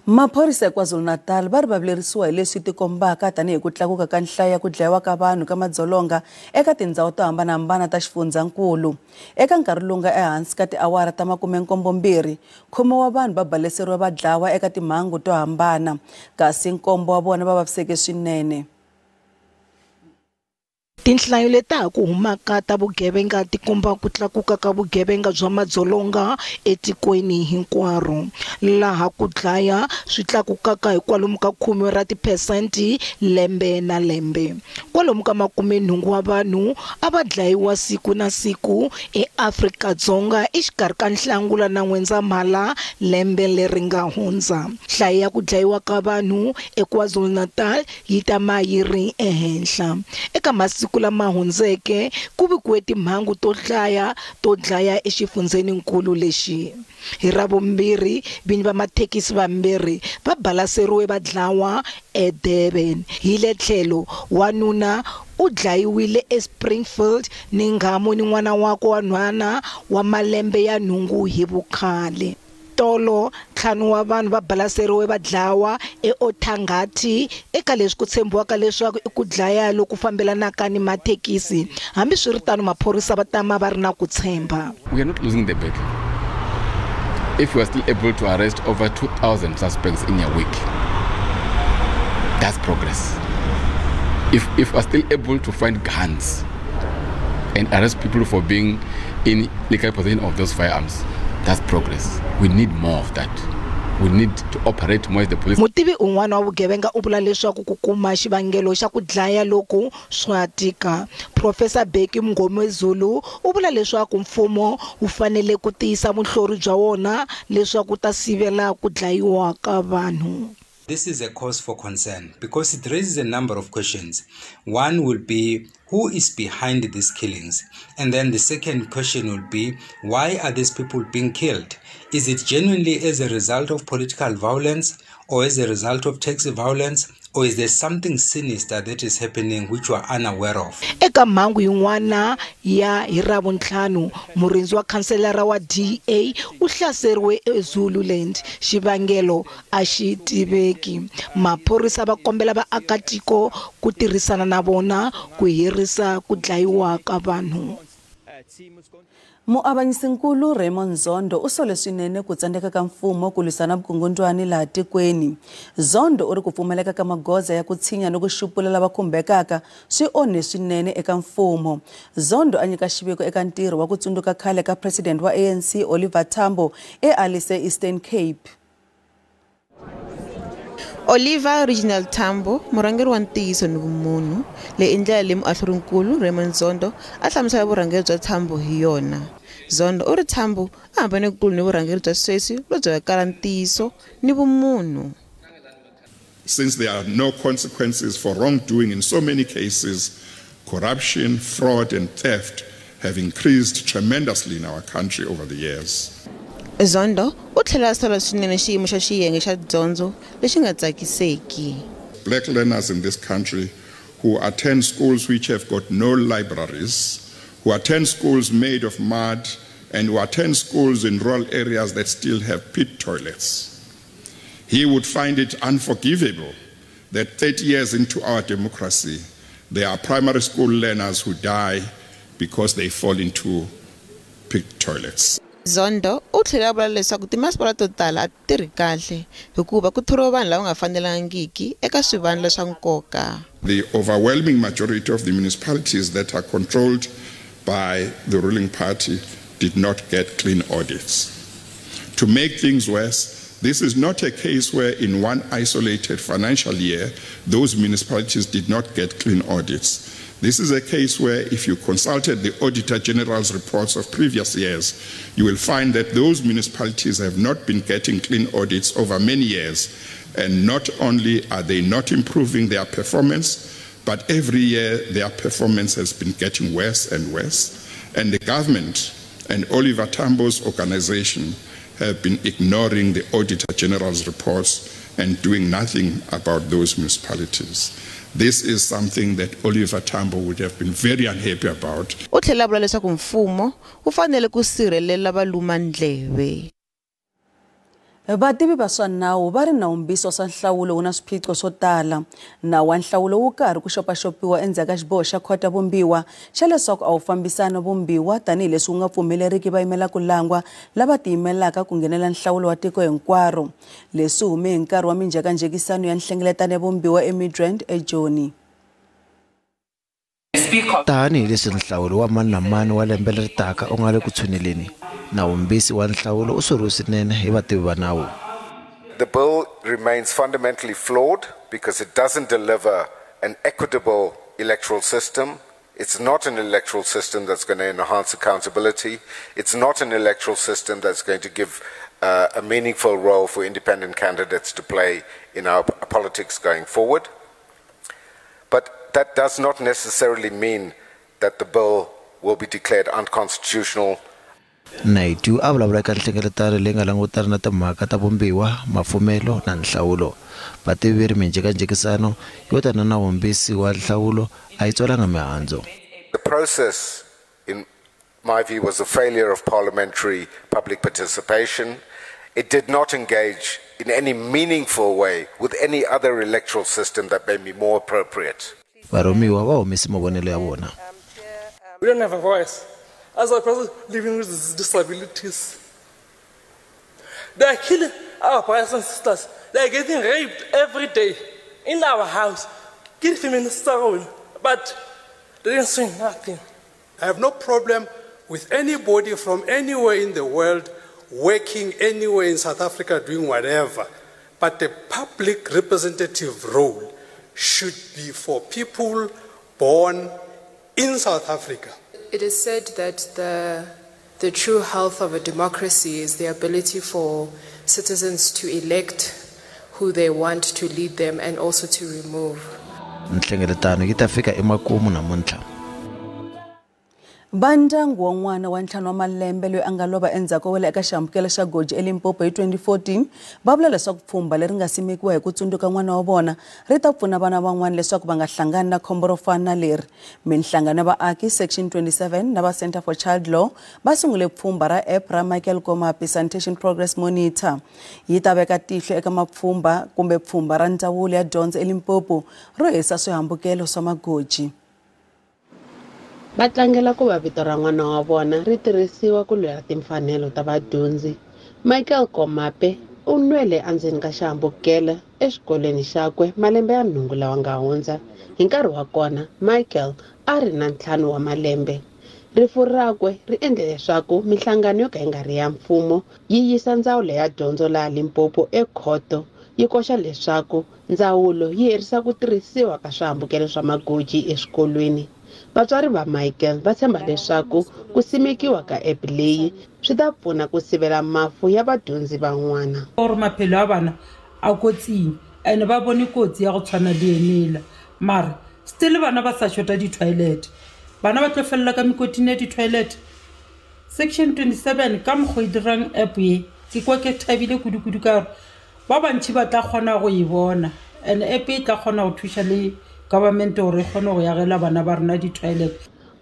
Maphorisa eKwaZulu-Natal va ri vavilerisiwa hi leswi tikombaka tanihi ku tlakuka ka nhlayo ya ku dlayiwa ka vanhu ka madzolonga eka tindhawu to hambanahambana ta xifundzankulu. Eka nkarhi lowu nga ehansi ka tiawara ta 72, 10 wa vanhu va baleseriwe va dlawa eka timhangu to hambana, kasi 7 wa vona va vaviseke swinene. Tinhlayo leta ha ku humaka ta vugevenga ti komba ku tlakuka ka vugevenga bya madzolonga etikweni hinkwaro, laha ku dlaya swi tlakukaka hi kwalomu ka 10 ra tiphesenti lembe na lembe. Kwalomu ka 80 wa vanhu a va dlayiwa siku na siku eAfrika-Dzonga exikarhi ka Nhlangula na N'wendzamhala lembe leri nga hundza. Nhlayo ya ku dlayiwa ka vanhu eKwaZulu-Natal yi tama yi ri ehenhla. Eka masiku lama hundzeke ku vikiwe timhangu to hlaya to dlaya exifundzeninkulu lexi. Hi Ravumbirhi, vinyi va mathekisi vambirhi va balaseriwe va dlawa eDurban. Hi le tlhelo, wanuna u dlayiwile eSpringfield ni nghamu ni n'wana wakwe wa nhwana wa malembe ya 8 hi vukhale. Tolo, 5 wa vanhu va balaseriwe va dlawa eOthangati eka leswi ku tshembiwaka leswaku i ku dlaya loku fambelanaka ni mathekisi. Hambiswiritano, maphorisa va tama va ri na ku tshemba. We are not losing the battle. If we are still able to arrest over 2,000 suspects in a week, that's progress. If we are still able to find guns and arrest people for being in legal possession of those firearms, that's progress. We need more of that. We need to operate more as the police. Mutivi un'wana wa vugevenga u vula leswaku ku kuma xivangelo xa ku dlaya loku swa tika. Professor Bheki Mngomezulu u vula leswaku mfumo wu fanele ku tiyisa vuhlori bya wona leswaku ta sivela ku dlayiwa ka vanhu. This is a cause for concern because it raises a number of questions. One will be, who is behind these killings? And then the second question will be, why are these people being killed? Is it genuinely as a result of political violence or as a result of taxi violence? Or is there something sinister that is happening which we are unaware of? Eka mhangu yin'wana ya hi Ravuntlhanu, murindzi wa khanselara wa DA u hlaseriwe eZululand. Xivangelo a xi tiveki. Maphorisa va kombela vaakatiko ku tirhisana na vona ku herisa ku dlayiwa ka vanhu. Muavanyisinkulu Raymond Zondo u sole swinene ku tsandzeka ka mfumo ku lwisana vukungundwani laha tikweni. Zondo u ri ku pfumaleka ka magoza ya ku tshinya ni ku xupula lava khumbekaka swi onhe swinene eka mfumo. Zondo a nyika xiviko eka ntirho wa ku tsundzuka khale ka president wa ANC Oliver Tambo eAlice Eastern Cape. Oliver Reginald Tambo, murhangeri wa ntiyiso ni vumunhu, leyi i ndlela leyi muahlurinkulu Raymond Zondo a hlamusela vurhangeri bya Tambo hi yona. Zondo u ri Tambo a hambane kulu ni vurhangeri bya sweswi lebyi kala ntiyiso ni vumunhu. Since there are no consequences for wrongdoing in so many cases, corruption, fraud and theft have increased tremendously in our country over the years. Zondo u tlhela a sola swinene xiyimo xa xiyenge xa dyondzo lexi nga tsakiseki. Black learners in this country who attend schools which have got no libraries, who attend schools made of mud, and who attend schools in rural areas that still have pit toilets. He would find it unforgivable that 30 years into our democracy, there are primary school learners who die because they fall into pit toilets. Zondo u tlhela a vula leswaku timasipala to tala a ti tirhi kahle hikuva ku thoriwa vanhu lava nga fanelangiki eka swivandla swa nkoka. The overwhelming majority of the municipalities that are controlled by the ruling party did not get clean audits. To make things worse, this is not a case where in one isolated financial year those municipalities did not get clean audits. This is a case where if you consulted the Auditor General's reports of previous years, you will find that those municipalities have not been getting clean audits over many years. And not only are they not improving their performance, but every year their performance has been getting worse and worse. And the government and Oliver Tambo's organization have been ignoring the Auditor General's reports and doing nothing about those municipalities. This is something that Oliver Tambo would have been very unhappy about. U tlhela a vula leswaku mfumo wu fanele ku sirhelela valumandleve. Vativi va swa nawu va ri nawumbiso swa nhlawulo wu na swiphiqo swo tala. Nawu wa nhlawulo wu karhi ku xopaxopiwa endzhaku ka xiboho xa khota vumbiwa xa leswaku a wu fambisani vumbiwa tanihileswi wu nga pfumeleriki vayimela ku langwa lava tiyimelaka ku nghenela nhlawulo wa tiko hinkwaro. Leswi hume hi nkarhi wa minjhekanjhekisano ya nhlengeletano ya vumbiwa eMidrand eJoni. Tanihileswi nhlawulo wa mani na mani wa lembe leri taka u nga le ku tshuneleni, nawumbisi wa nhlawulo u soriwe swinene hi vativi va nawu. The bill remains fundamentally flawed because it doesn't deliver an equitable electoral system. It's not an electoral system that's going to enhance accountability. It's not an electoral system that's going to give a meaningful role for independent candidates to play in our politics going forward. But that does not necessarily mean that the bill will be declared unconstitutional. Naidu a vulavula eka nhlengeletano leyi nga langutana na timhaka ta vumbiwa, mafumelo na nhlawulo. Vativi ri minjhekanjhekisano yo tana na nawumbisi wa nhlawulo a yi tswalanga mihandzu. The process, in my view, was a failure of parliamentary public participation. It did not engage in any meaningful way with any other electoral system that may be more appropriate. Varhumiwa va humese mavonelo ya vona. We don't have a voice. As a person living with disabilities, they are killing our brothers and sisters. They are getting raped every day in our house. Give them, but they didn't say nothing. I have no problem with anybody from anywhere in the world working anywhere in South Africa doing whatever, but the public representative role should be for people born in South Africa. It is said that the true health of a democracy is the ability for citizens to elect who they want to lead them and also to remove. Nhlengeletano yi ta fika emakumu namuntlha. Vandyangu wa n'wana wa 5 wa malembe loyi a nga lova endzhaku ko wela eka xihambukelo xa goji eLimpopo hi 2014 va vula leswaku pfhumba leri nga simekiwa hi ku tsundzuka n'wana wa vona ri ta pfuna vana van'wana leswaku va nga hlangani na khombo ro fana na leri. Minhlangano ya vaaki Section 27 na va Center for Child Law va sungule pfhumba ra app ra Michael Komape Sanitation Progress Monitor. Yi ta veka tihlo eka mapfhumba kumbe pfhumba ra ndzawulo ya dyondzo eLimpopo ro hisa swihambukelo swa magoji. Va tlangela ku va vito ra n'wana wa vona ri tirhisiwa ku lwela timfanelo ta vadyondzi. Michael Komape u nwele endzeni ka xihambukelo exikolweni xakwe malembe ya 8 lawa nga hundza. Hi nkarhi wa kona, Michael a ri na 5 wa malembe. Rifu rakwe ri endle leswaku minhlangano yo ka yi nga ri ya mfumo yi yisa ndzawulo ya dyondzo laha Limpopo ekhoto, yi koxa leswaku ndzawulo yi herisa ku tirhisiwa ka swihambukelo swa magoji eswikolweni. Vatswari va Michael va tshemba leswaku ku simekiwa ka app leyi swi ta pfuna ku sivela mafu ya vadyondzi van'wana. Gore maphelo a bana a kotsing ene ba bone kotsi ya go tshwana le enela, mara still bana ba sa shota di-toilet, bana ba tlo felela ka mekoting ya di-toilet. Section 27 ka mokgwa e dirang app ye ke kwa ke thabile kudu-kudu ka gore ba bantši ba tla kgona go e bona, and app e tla kgona go thuša le government gore e kgone go yagela bana ba rena di-toilet.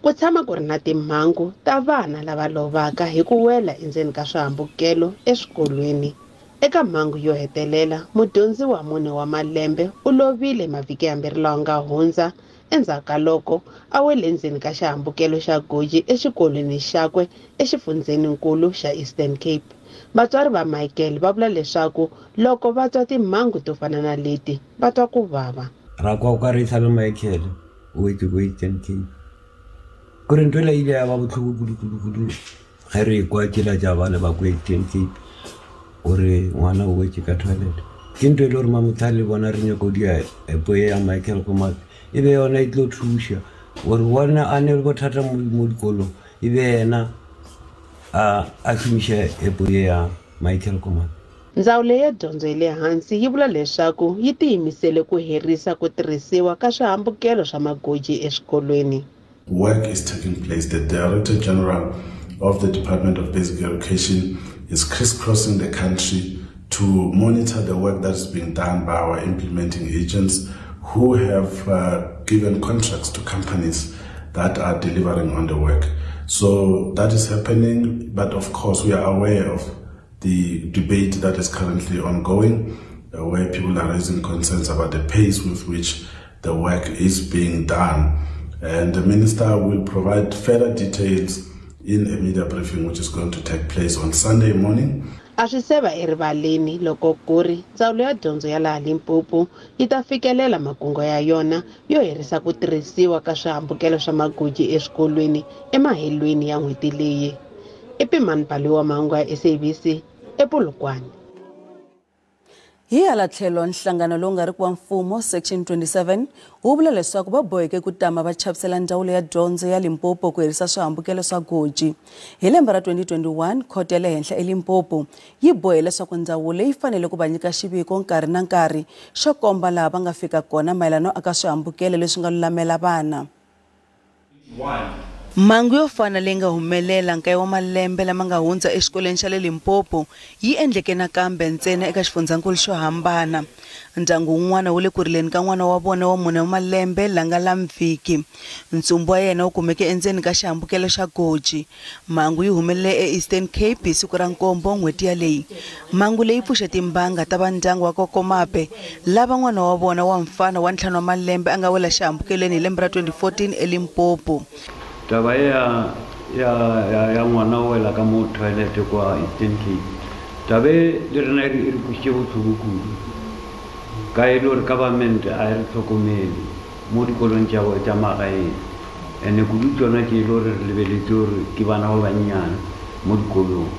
Ku tshama ku ri na timhangu ta vana lava lovaka hi ku wela endzeni ka swihambukelo eswikolweni. Eka mhangu yo hetelela, mudyondzi wa 4 wa malembe u lovile mavhiki yambirhi lawa nga hundza endzhaku ka loko a wele endzeni ka xihambukelo xa goji exikolweni xakwe exifundzheninkulu xa Eastern Cape. Vatswari va Michael va vula leswaku loko va twa timhangu to fana na leti va twa ku vava. Ra kwa o ka re sale Michael o wetse ko Eastern Cape. Kore ntho ela ile ya ba botlhoko kudu-kudu-kudu ge re kwa tsela tša bana ba ko Eastern Cape gore ngwana o wetse ka toilet. Ke ntho e le gore Mamotlhale le bona re nyako dia app ya Michael Komape e be yona e tlo thuša gore bona a ne le bothata mo dikolong e be yena a šomiša app ya Michael Komape. Ndzawulo ya dyondzo ya le hansi yi vula leswaku yi tiyimisele ku herisa ku tirhisiwa ka swihambukelo swa magoji eswikolweni. Work is taking place. The Director General of the Department of Basic Education is crisscrossing the country to monitor the work that is being done by our implementing agents who have given contracts to companies that are delivering on the work. So that is happening, but of course we are aware of the debate that is currently ongoing, where people are raising concerns about the pace with which the work is being done. And the minister will provide further details in a media briefing which is going to take place on Sunday morning. A swi seva erivaleni loko ku ri ndzawulo ya dyondzo ya laha Limpopo yi ta fikelela makungu ya yona yo herisa ku tirhisiwa ka swihambukelo swa magoji eswikolweni emahelweni ya n'hweti leyi. Epimani Baliwa, mahungu ya SABC ePolokwane. Hi hala tlhelo nhlangano lowu nga riki wa mfumo Section 27 wu vula leswaku va boheke ku tama va chavisela ndzawulo ya dyondzo ya Limpopo ku herisa swihambukelo swa goji. Hi lembe ra 2021, khoto ya le henhla eLimpopo yi bohe leswaku ndzawulo yi fanele ku va nyika xiviko nkarhi na nkarhi xo komba laha va nga fika kona mayelana no aka swihambukelo leswi nga lulamela vana. Mhangu yo fana leyi nga humelela nkaye wa malembe lama nga hundza exikolweni xa le Limpopo yi endleke nakambe ntsena eka xifundzankulu xo hambana. Ndyangu wun'wana wu le ku rileni ka n'wana wa vona wa 4 wa malembe la nga lamviki. Ntsumbu wa yena wu kumeke endzeni ka xihambukelo xa goji. Mhangu yi humelele e-Eastern Cape hi siku ra 7 n'hweti yaleyi. Mhangu leyi pfuxe timbanga ta va ndyangu wa Kokomape lava n'wana wa vona wa mfana wa 5 wa malembe a nga wela xihambukelweni hi lembe ra 2014 eLimpopo. Taba ya ya ngwana o wela ka mo toilet kwa Eastern Cape. Taba e le rena e re kwešitše bohloko kudu ka e le gore government a e re tlhokomele mo dikolong tša magaeng, ande kudu tsona tše e le gore re lebeletse gore ke bana ba bannyane mo dikolong.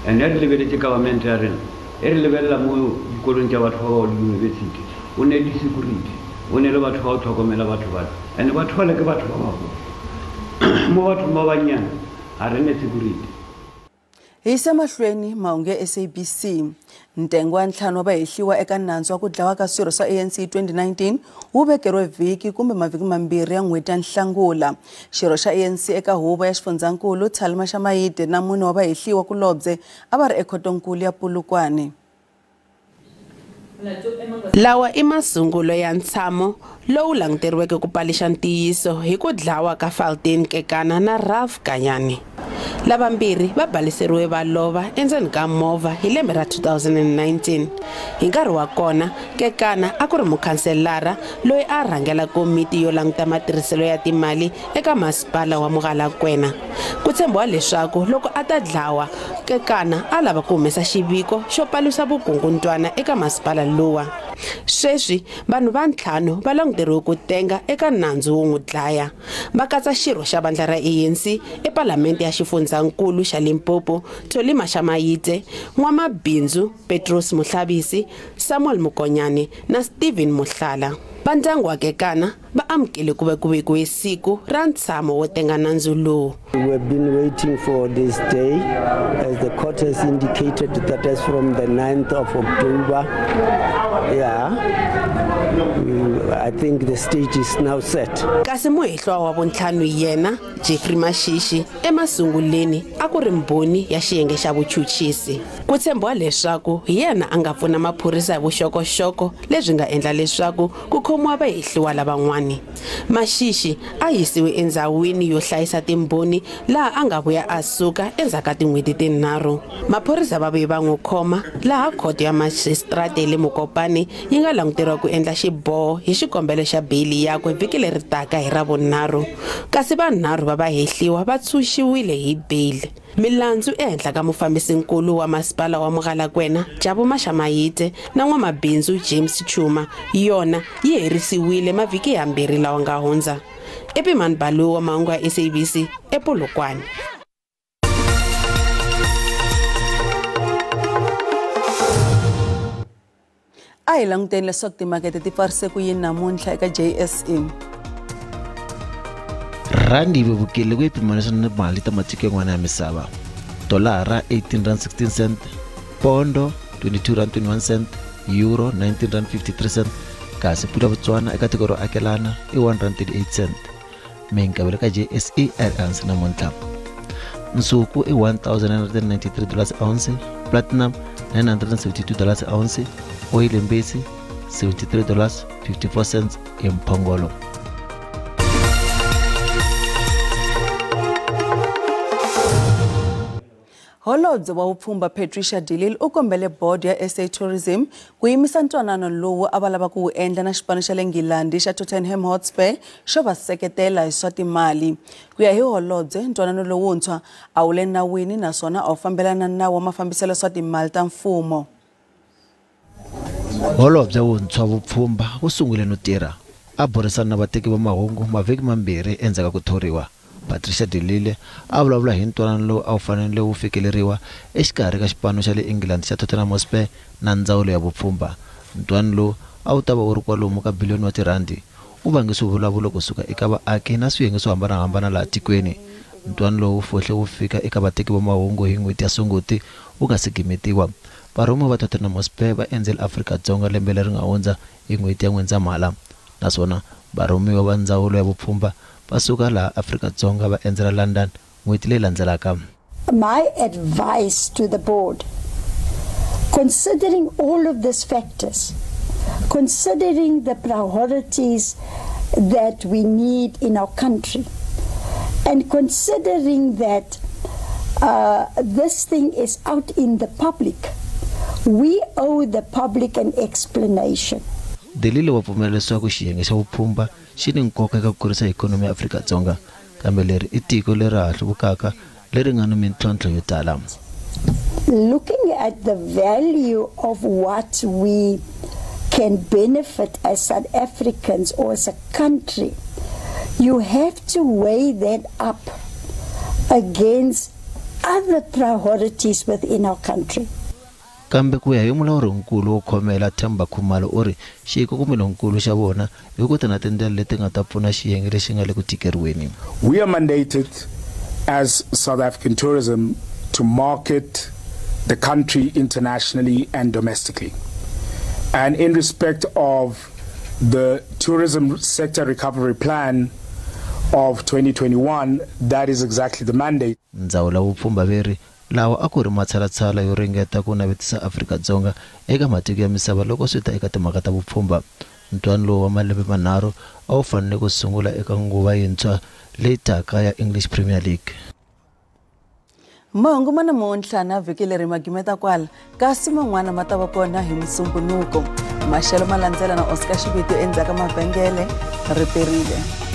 Ande re lebeletse government ya rena e re lebelela mo dikolong tša batho ba ba di-university, o ne le security, o ne le batho ba go tlhokomela batho bale, ande batho bale ke batho ba bagolo. Mo bathong ba bannyane ga re ne security. Hi yisa mahlweni mahungu ya SABC. Ntengo wa 5 wa vahehliwa eka nandzu wa ku dlawa ka swirho swa ANC 2019 wu vekeriwe vhiki kumbe mavhiki mambirhi ya n'hweti ya Nhlangula. Xirho xa ANC eka huvo ya xifundzankulu Thalima Xamayide na mune wa vahehliwa kulobye a va ri ekhotonkulu ya Polokwane. Lawa i masungulo ya ntshamo lowu languteriweke ku paluxa ntiyiso hi ku dlawa ka Falteni Kekana na Ralph Kanyane. Lavambirhi va baliseriwe va lova endzeni ka movha hi lembe ra 2019. Hi nkarhi wa kona, Kekana a ku ri mukhanselara loyi a rhangela komiti yo languta matirhiselo ya timali eka masipala wa Mogalakwena. Ku tshembiwa leswaku loko a ta dlawa, Kekana a lava ku humesa xiviko xo paluxa vukungundzwana eka masipala luwa. Sweswi vanhu va 5 va languteriwe ku tenga eka nandzu wo n'wi dlaya. Va katsa xirho xa vandla ra ANC ePalamente ya xifundzankulu xa Limpopo, Tholima Xamayitse, n'wamabindzu Petros Muhlabisi, Samuel Mukonyane na Steven Muhlala. Va ndyangu wa Kekana va amukele ku vekiwe siku ra ntshamo wo tenga nandzu lowu. We have been waiting for this day, as the court has indicated that as from the 9th of October. Yeah, I think the stage is now set. Kasi muhehliwa wa vuntlhanu yena Jeffrey Mashishi emasunguleni a ku ri mbhoni ya xiyenge xa vuchuchisi. Ku tshembiwa leswaku hi yena a nga pfuna maphorisa hi vuxokoxoko lebyi nga endla leswaku ku khomiwa vahehliwa lavan'wani. Mashishi a yisiwe endzhawini yo hlayisa timbhoni laha a nga vuya a suka endzhaku ka tin'hweti tinharhu. Maphorisa va vuye va n'wi khoma laha khoto ya magistrate le Mokopane yi nga languteriwa ku endla xiboho hi xikombelo xa beyili yakwe vhiki leri taka hi Ravunharhu. Kasi vanharhu va vahehliwa va tshunxiwile hi beyili. Milandzu ehenhla ka mufambisinkulu wa masipala wa Mogalakwena Jabu Mashamayite na n'wamabindzu James Chuma yona yi herisiwile mavhiki yambirhi lawa nga hundza. Epimani Baluwa, mahungu ya SABC ePolokwane. A hi languteni leswaku timakete ti pfarise ku yini namuntlha eka JSE. Randi yi vevukile ku yi pimanisa na mali ta matiko yan'wana ya misava. Dolara R18.16, pondo R22.21, euro R19.53, kasi pula Botswana eka tiko ro akelana i R1.38. Minkavelo ka JSE a ri ehansi namuntlha. Nsuku i $1,993 ounce, platinum $972 ounce, oyile mbisi $73.54 hi mphongolo. Holobye Holobye wa vupfhumba Patricia de Lille u kombele bodo ya SA Tourism ku yimisa ntwanano lowu a va lava ku wu endla na xipano xa le Nghilandhi xa Tottenham Hotspur xo va seketela hi swa timali. Ku ya hi holobye, ntwanano lowuntshwa a wu le nawini naswona a wu fambelana na nawu wa mafambiselo swa timali ta mfumo. Holobye wuntshwa vupfhumba wu sungule no tirha a burisana na vateki va mahungu mavhiki mambirhi endzhaku ka ku thoriwa. Patricia de Lille a vulavula hi ntwanano lowu a wu fanele wu fikeleriwa exikarhi ka xipano xa le England xa Tottenham Hotspur na ndzawulo ya vupfhumba. Ntwanano lowu a wu ta va wu ri kwalomu ka biliyoni wa tirhandi wu vange swivulavulo kusuka eka vaaki na swiyenge swo hambanahambana laha tikweni. Ntwanano lowu wu fohle wu fika eka vateki va mahungu hi n'hweti ya Sunguti wu nga si gimetiwa. Varhumiwa va Tottenham Hotspur va endzele Afrika-Dzonga lembe leri nga hundza hi n'hweti ya N'wendzamhala, naswona varhumiwa va ndzawulo ya vupfhumba va suka laha Afrika-Dzonga va endzela London n'hweti leyi landzelaka. My advice to the board, considering all of these factors, considering the priorities that we need in our country, and considering that this thing is out in the public, we owe the public an explanation. De Lille wa pfumela leswaku xiyenge xa vupfhumba xi ni nkoka eka ku kurisa ikhonomi ya Afrika-Dzonga, kambe leri i tiko leri ha hluvukaka leri nga ni mintlhontlho yo tala. Looking at the value of what we can benefit as South Africans or as a country, you have to weigh that up against other priorities within our country. Kambe ku ya hi mulawurinkulu wo khomela Themba Khumalo u ri xikokomelonkulu xa vona hi ku ta na tindlela leti nga ta pfuna xiyenge lexi nga le ku tikeriweni. We are mandated as South African Tourism to market the country internationally and domestically. And in respect of the tourism sector recovery plan of 2021, that is exactly the mandate. Ndzawulo ya vupfhumba veri lawa a ku ri matshalatshala yo ringeta ku navetisa Afrika-Dzonga eka matiko ya misava loko swi ta eka timhaka ta vupfhumba. Ntwanano lowu wa malembe manharhu a wu fanele ku sungula eka nguva yintshwa leyi taka ya English Premier League. Mahungu ma namuntlha na vhiki leri ma gimeta kwala, kasi man'wana ma ta va kona hi Musumbunuko. Maxelo ma landzela na Oscar Xiviti endzhaku ka mavhengele ri perile.